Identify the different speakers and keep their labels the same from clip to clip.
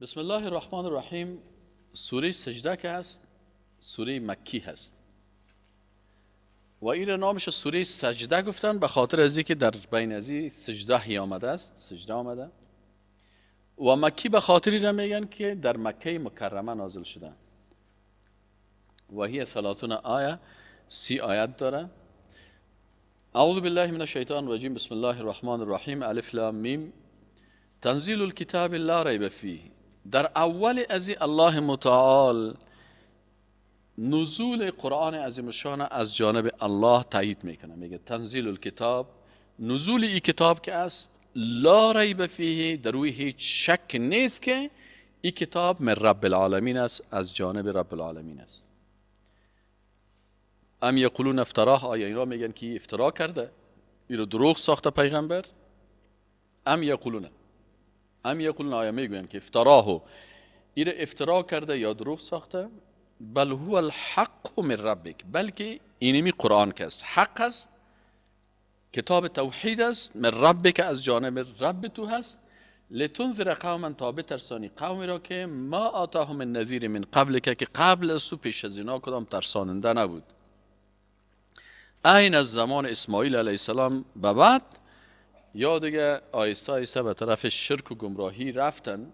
Speaker 1: بسم الله الرحمن الرحیم. سوره سجده که هست سوره مکی هست و این نامش سوره سجده گفتن به خاطر از که در بین ازی سجده آمده است، سجده آمده. و مکی به خاطر را میگن که در مکه مکرمه نازل شده و هی 30 آیه، 30 آیت داره. اعوذ بالله من الشیطان الرجیم. بسم الله الرحمن الرحیم. الف لام میم. تنزیل الکتاب لا ریب فیه. در اول از الله متعال نزول قرآن عظیم الشان از جانب الله تایید میکنه، میگه تنزیل الکتاب، نزول این کتاب که است، لا ریب فیه، در روی هیچ شک نیست که این کتاب من رب العالمین است، از جانب رب العالمین است. ام یقولون افتراه، آیا اینا میگن که افترا کرده، این رو دروغ ساخته پیغمبر؟ ام یقولون، ام یقولون، آیا میگوین که افتراه، این رو افترا کرده یا دروغ ساخته؟ بل هو الحق من ربک، بلکه اینمی قرآن که است حق است، کتاب توحید است، من ربک، از جانب رب تو هست. لتنذر قوما، تا بترسانی قومی را که ما آتاهم من نذیر من قبلک، که قبل از تو پیش از اینا کدام ترساننده نبود. عین از زمان اسماعیل علیه السلام به بعد یا دیگه آیسته آیسته به طرف شرک و گمراهی رفتن.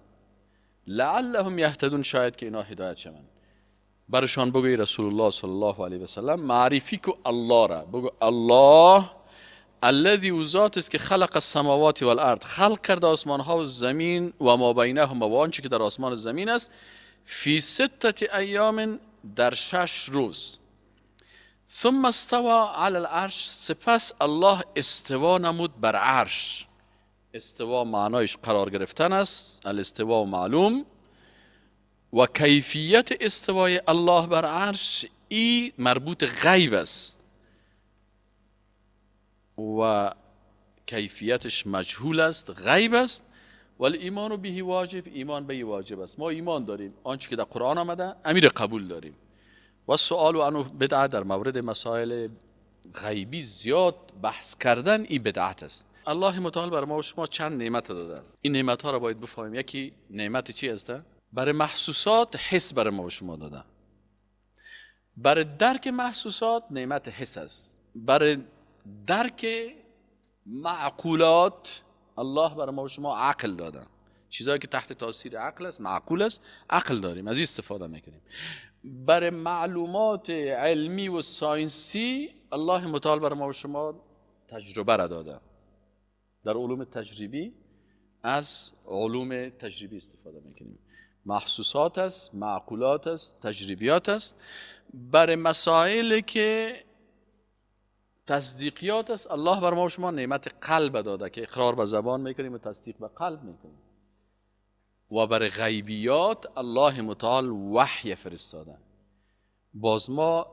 Speaker 1: لعلهم یهتدون، شاید که اینا هدایت شوند. برشان بگوی رسول الله صلی الله علیه و سلم معرفی کو الله را، بگو الله الذی او ذات است که خلق السماوات والارض، خلق کرده آسمان ها و زمین و ما بینهما و آنچه که در آسمان و زمین است، فی سته ایام، در 6 روز. ثم استوى علی العرش، سپس الله استوا نمود بر عرش. استوا معنایش قرار گرفتن است، الاستوا معلوم، و کیفیت استوای الله بر عرش ای مربوط غیب است و کیفیتش مجهول است، غیب است. ولی ایمان به واجب، ایمان به واجب است. ما ایمان داریم آنچه که در قرآن آمده امیر قبول داریم. و سوال و عنه بدعت، در مورد مسائل غیبی زیاد بحث کردن این بدعت است. الله متعال بر ما و شما چند نعمت داده، این نعمت ها را باید بفهمیم. یکی نعمت چی است؟ برای محسوسات حس برای ما و شما داده. برای درک محسوسات نعمت حس است. برای درک معقولات الله برای ما و شما عقل داده. چیزایی که تحت تاثیر عقل است، معقول است، عقل داریم، از این استفاده میکنیم. برای معلومات علمی و ساینسی الله متعال برای ما و شما تجربه را داده. در علوم تجربی از علوم تجربی استفاده میکنیم. محسوسات است، معقولات است، تجربیات است. برای مسائل که تصدیقیات است الله بر ما و شما نعمت قلب داده که اقرار به زبان میکنیم و تصدیق به قلب میکنیم. و برای غیبیات الله متعال وحی فرستاده. باز ما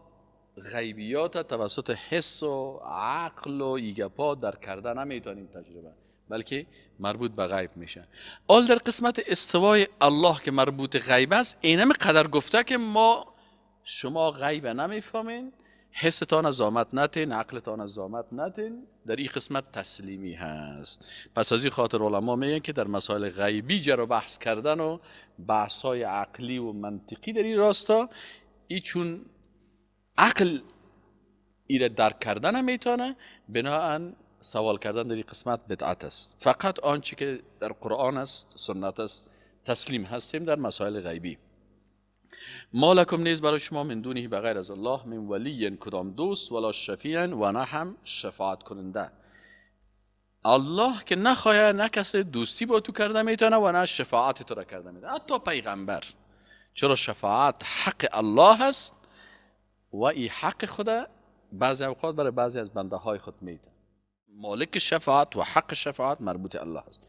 Speaker 1: غیبیات توسط حس و عقل و ایگپا در کرده نمیتونیم تجربه، بلکه مربوط به غیب میشه. آل در قسمت استوای الله که مربوط غیب است، اینم قدر گفته که ما شما غیب نمیفهمین، حستان از زامت نتین، عقلتان از زامت نتین، در این قسمت تسلیمی هست. پس از این خاطر علما میگن که در مسائل غیبی جر و بحث کردن و بحث های عقلی و منطقی در این راستا، ای چون عقل ایره درک کردن نمیتونه، بناهن سوال کردن در این قسمت بدعت است. فقط آنچه که در قرآن است، سنت است، تسلیم هستیم در مسائل غیبی. ما لکم نیز برای شما من دونه بغیر از الله من ولی، کدام دوست، ولا شفیع، و نه هم شفاعت کننده. الله که نخواه نه کسی دوستی با تو کرده میتونه و نه شفاعت تو را کرده میتونه، حتی پیغمبر. چرا شفاعت حق الله است و این حق خدا بعضی اوقات برای بعضی از بنده های خود میده. مالک شفاعت و حق شفاعت مربوط الله است.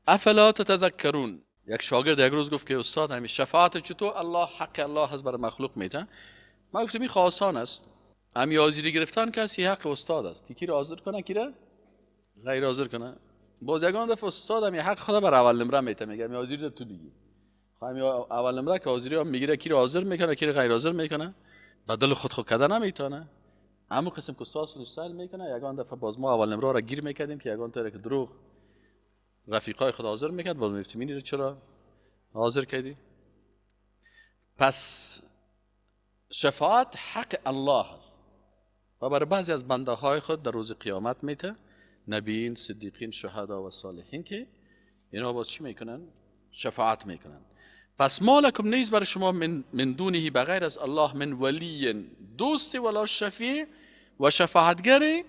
Speaker 1: افلا تتذکرون. یک شاگرد یک روز گفت که استاد همین شفاعت چطور الله حق الله هست برای مخلوق میده؟ من گفتم این آسان است. همی حاضری گرفتن کسی حق استاد است، یکی را حاضر کنه کی را غیر حاضر کنه. باز یگان دفعه استاد همی حق خدا بر اول نمره میته، میگه همی حاضری تو بگی. خب همی اول نمره که حاضری ها میگیره کی را حاضر میکنه کی را غیر حاضر میکنه، بدل خود خود کردن نمیتونه. همون قسم که استاد سوال میکنه، یگان دفعه باز ما اول نمره را گیر میکردیم که یگان طوری که دروغ رفیقای خود حاضر میکرد، باز میگفتیم این چرا حاضر کردی؟ پس شفاعت حق الله است و برای بعضی از بنده های خود در روز قیامت میته، نبیین، صدیقین، شهدا و صالحین، که اینا باز چی میکنن؟ شفاعت میکنن. پس ما لکم نیز برای شما من دونه بغیر از الله من ولی دوست ولا شفیع و شفاعتگری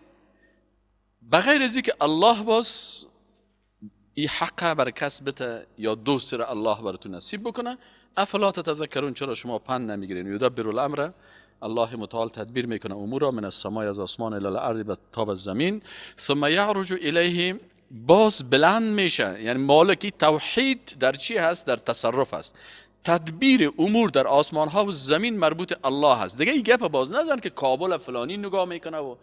Speaker 1: بغیر از که الله باز این حق بر کس بته یا دوست را الله براتون نصیب بکنه. افلا تتذکرون، چرا شما پند نمیگیرین؟ یدبر الامر، الله متعال تدبیر میکنه امور را، من السماء از آسمان الی الارض تا به زمین، ثم یعرج الیه، باز بلند میشه. یعنی مالکی توحید در چی هست؟ در تصرف است. تدبیر امور در آسمان ها و زمین مربوط الله هست. دیگه این گپ باز نزن که کابل فلانی نگاه میکنه و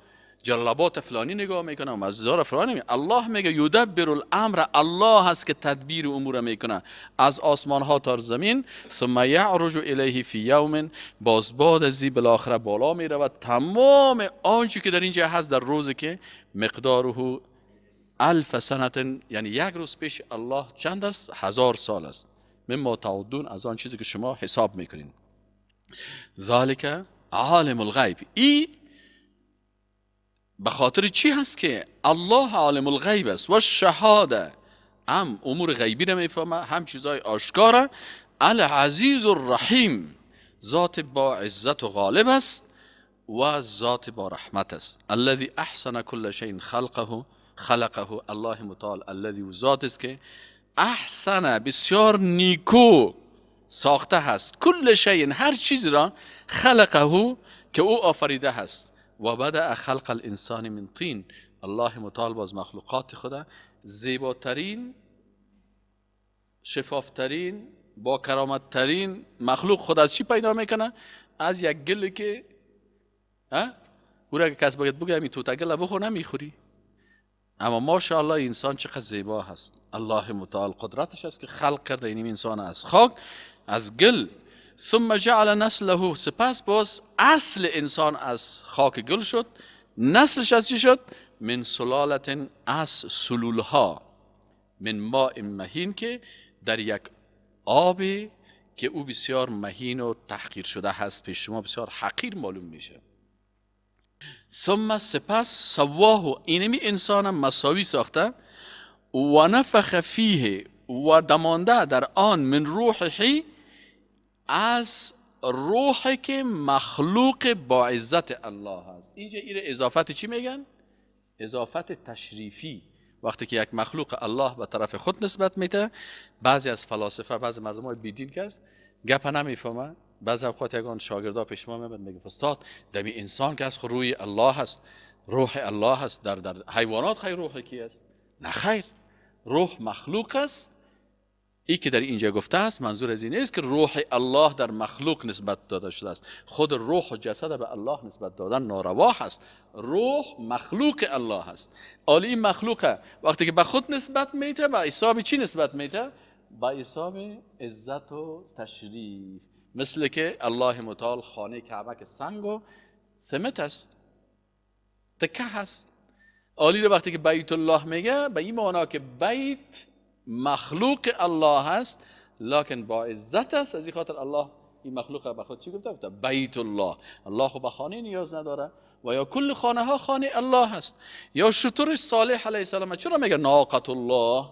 Speaker 1: جلابات فلانی نگاه میکنه و مزار فلانی میکنه. الله میگه یدبر الامر، الله هست که تدبیر امور میکنه از آسمان ها تا زمین. ثم یعرج الیه فی یوم، باز بعد از بالاخره بالا میرود تمام آنچه که در اینجا هست در روزی که مقداره الف سنه، یعنی یک روز پیش الله چند است؟ 1000 سال است. مما تعدون، از آن چیزی که شما حساب میکنین. ذالک عالم الغیب، ای به خاطر چی هست که الله عالم الغیب است و شهاده، هم امور غیبی رو میفهمه هم چیزای آشکاره. العزیز الرحیم، ذات با عزت و غالب است و ذات با رحمت است. الذی احسن کل شیء خلقه، خلقه، الله متعال الذی و ذات است که احسن بسیار نیکو ساخته هست، کل شیء هر چیز را، خلقه که او آفریده هست. و بدأ خلق الانسان من طین، الله متعال باز مخلوقات خدا زیباترین، شفافترین، با کرامتترین مخلوق خود از چی پیدا میکنه؟ از یک گل که او را که کس باید بگه همین توته گل بخور نمیخوری. اما ماشاءالله انسان چقدر زیبا هست. الله متعال قدرتش است که خلق کرده این انسان از خاک، از گل. ثم جعل نسله، سپس باز اصل انسان از خاک گل شد. نسلش از چی شد؟ من سلالت، از سلولها، من ماء مهین، که در یک آب که او بسیار مهین و تحقیر شده هست، پیش شما بسیار حقیر معلوم میشه. ثم سپس سواه، اینمی انسان مساوی ساخته، و نفخ فیه، و دمانده در آن، من روحه، از روحی که مخلوق با عزت الله هست. اینجا ایره اضافت چی میگن؟ اضافت تشریفی. وقتی که یک مخلوق الله به طرف خود نسبت میده، بعضی از فلاسفه، بعضی مردم های بیدین که است گپ نمیفهمه، بعضی اوقات یگان شاگردا پیش ما میاد میگه استاد دمی انسان که از روی الله هست، روح الله هست، در حیوانات خیر روح کی است؟ نه خیر، روح مخلوق است. ای که در اینجا گفته است منظور از این نیست که روح الله در مخلوق نسبت داده شده است. خود روح و جسد به الله نسبت دادن ناروا هست. روح مخلوق الله هست. عالی این مخلوقه وقتی که به خود نسبت میده، به حساب چی نسبت میده؟ به حساب عزت و تشریف. مثل که الله متعال خانه کعبه که سنگ و سمت است، تکه هست. عالی رو وقتی که بیت الله میگه، به این معنا که بیت مخلوق الله هست لکن با عزت است. از این خاطر الله این مخلوق به خود چی گفته؟ گفته بیت الله. الله خب به خانه نیاز نداره و یا کل خانه ها خانه الله هست. یا شتر صالح علیه السلام چرا میگه ناقة الله؟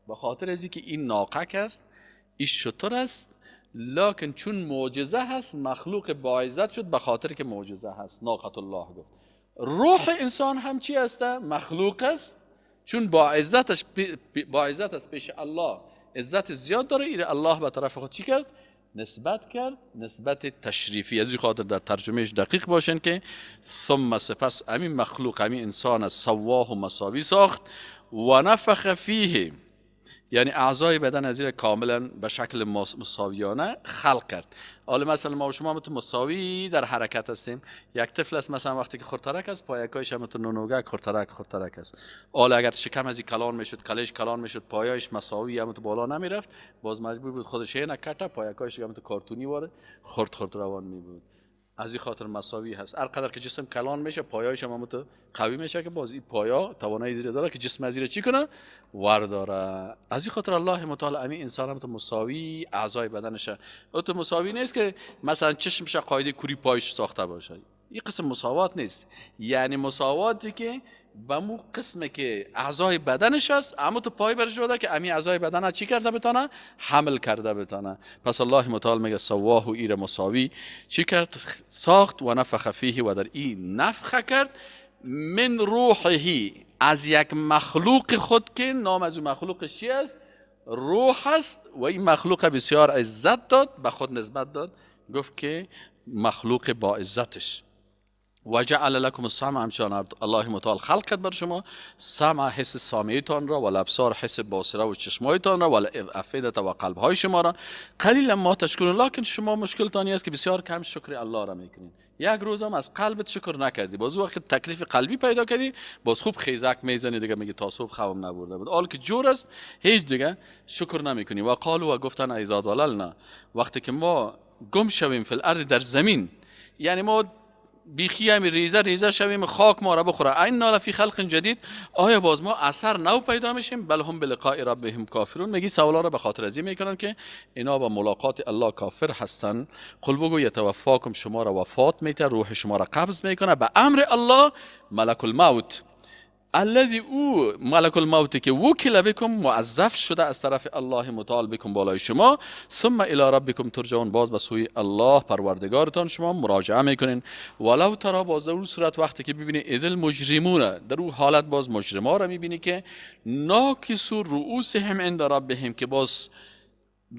Speaker 1: به خاطر از اینکه این ناقه است، این شتر است، لکن چون معجزه هست مخلوق با عزت شد، به خاطر که معجزه هست ناقة الله گفت. روح انسان هم چی است؟ مخلوق است، چون با عزتش با عزت است پیش الله، عزت زیاد داره، ایره الله به طرف خود چی کرد؟ نسبت کرد، نسبت تشریفی. از این خاطر در ترجمهش دقیق باشن که ثم سپس همین مخلوق، همین انسان سواه و مساوی ساخت، و نفخ فیه، یعنی اعضای بدن از این کاملا به شکل مساویانه خلق کرد. حالا مثلا ما و شما هم مساوی در حرکت هستیم. یک طفل است مثلا وقتی که خردترک است، پایکایش هم تو نونوگک خردترک خردترک است. حالا اگر شکم از این کلان میشد، کلش کلان میشد، پایایش مساوی هم تو بالا نمیرفت، باز مجبور بود خودش نه کته، پایکایش هم تو کارتونی واره خرد خرد روان می بود. از این خاطر مساوی هست. هر قدر که جسم کلان میشه پایایش هم تو قوی میشه که باز این پایا توانایی زیر داره که جسم از زیر چی کنه؟ ورداره. از این خاطر الله متعال امی انسان هم تو مساوی اعضای بدنشه، او تو مساوی نیست که مثلا چشمش قاعده کوری پایش ساخته باشه. این قسم مساوات نیست، یعنی مساواتی که به مو قسمه که اعضای بدنش است اما تو پای برش داده که امی اعضای بدن چی کرده بتانه؟ حمل کرده بتانه. پس الله متعال میگه سواه و ایر مساوی چی کرد؟ ساخت. و نفخ فیه، و در این نفخ کرد، من روحه، از یک مخلوق خود که نام از اون مخلوقش چی است؟ روح است. و این مخلوق بسیار عزت داد، به خود نسبت داد، گفت که مخلوق با عزتش. و جعل لكم السمع، همچنان الله متعال خلق کرد بر شما سمع حس سامعیتان را، و الابصار حس باصره و چشمایتان را، و الافئده و قلبهای شما را. قلیلا ما تشکرون، لکن شما مشکلتان است که بسیار کم شکر الله را میکنین. یک روز هم از قلبت شکر نکردی، باز وقت تکلیف قلبی پیدا کردی باز خوب خیزک میزنی دیگه، میگی تا صبح خوابم نبرده بود. حال که جور است هیچ دیگه شکر نمیکنی. و قالوا، و گفتن اذا ضللنا، وقتی که ما گم شویم فی الارض در زمین، یعنی ما بیخی هم ریزه ریزه شویم، خاک ما را بخوره، اینا لفی خلق جدید، آیا باز ما اثر نو پیدا میشیم؟ بل هم بلقاء ربهم کافرون. میگی سوالا را به خاطر ازی میکنن که اینا با ملاقات الله کافر هستن. قل بگو یتوفاکم، شما را وفات میته، روح شما را قبض میکنه به امر الله ملک الموت، الذی او ملک الموت که وکل بكم، موظف شده از طرف الله متعال بكم بالای شما، ثم الی ربکم ترجعون، باز به سوی الله پروردگارتان شما مراجعه میکنین. ولو ترا، باز در اون صورت وقتی که ببینی اذ المجرمون، در اون حالت باز مجرما را میبینی که ناکسو رؤوسهم عند ربهم، که باز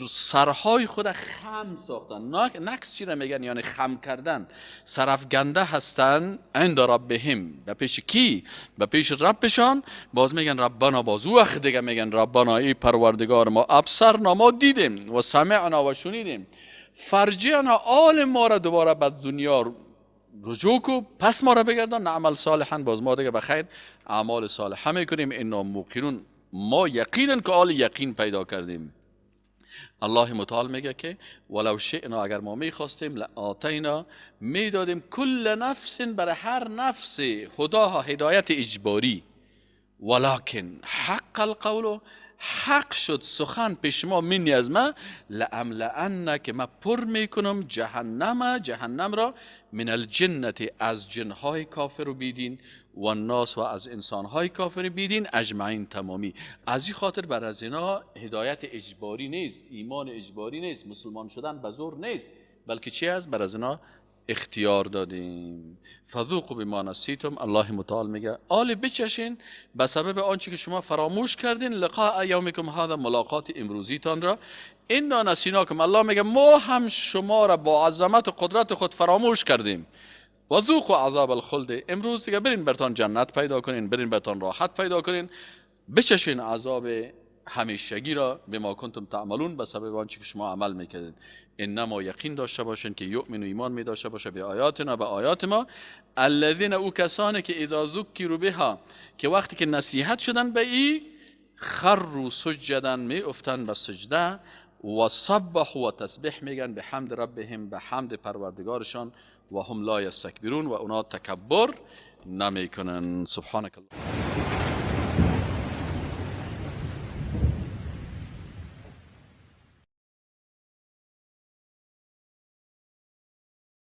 Speaker 1: سرهای خود خم ساختن. نکس چی را میگن؟ یعنی خم کردن، سرفگنده هستن. عند ربهم، به پیش کی؟ به پیش ربشان. باز میگن ربنا، باز او وقت دیگه میگن ربنا، ای پروردگار ما، ابصرنا، ما دیدیم، و سمعنا، و شنیدیم، فرجعنا، آل ما را دوباره به دنیا رجوع کو، پس ما را بگردان، نعمل صالحا، باز ما دیگه بخیر اعمال صالحه میکنیم، انا موقنون، ما یقینا که آل یقین پیدا کردیم. الله متعال میگه که ولو شئنا، اگر ما میخواستیم، لآتینا، میدادیم، کل نفس، برای هر نفس هداها، هدایت اجباری، ولکن حق القول، حق شد سخن پیش ما، منی از ما، لاملأن، که ما پر میکنم جهنم، جهنم را، من الجنت، از جنهای کافر و بیدین، و الناس، و از انسانهای کافر بیدین، اجمعین، تمامی. از این خاطر بر از اینا هدایت اجباری نیست، ایمان اجباری نیست، مسلمان شدن به زور نیست، بلکه چی است؟ بر از اینا اختیار دادیم. فذوقوا بما نسیتم، الله متعال میگه آل بچشین به سبب آنچه که شما فراموش کردین، لقاء یومکم هذا، ملاقات امروزیتان را، انا نسیناکم، الله میگه ما هم شما را با عظمت و قدرت خود فراموش کردیم. و ذوقوا عذاب الخلد، امروز دیگه برین برتان جنت پیدا کنین، برین برتان راحت پیدا کنین، بچشین عذاب همیشگی را، بما کنتم تعملون، به سبب آنچه که شما عمل میکردین. انما، یقین داشته باشین که یؤمن و ایمان می داشته باشه به آیاتنا، به آیات ما، الذین، او کسانی که اذا ذکروا بها، که وقتی که نصیحت شدن به ای، خروا سجدا، می افتن به سجده، و سبحوا، و تسبیح میگن، به حمد ربهم، به حمد پروردگارشان، و هم لا یستکبرون، و اونا تکبر نمیکنن. سبحانك الله.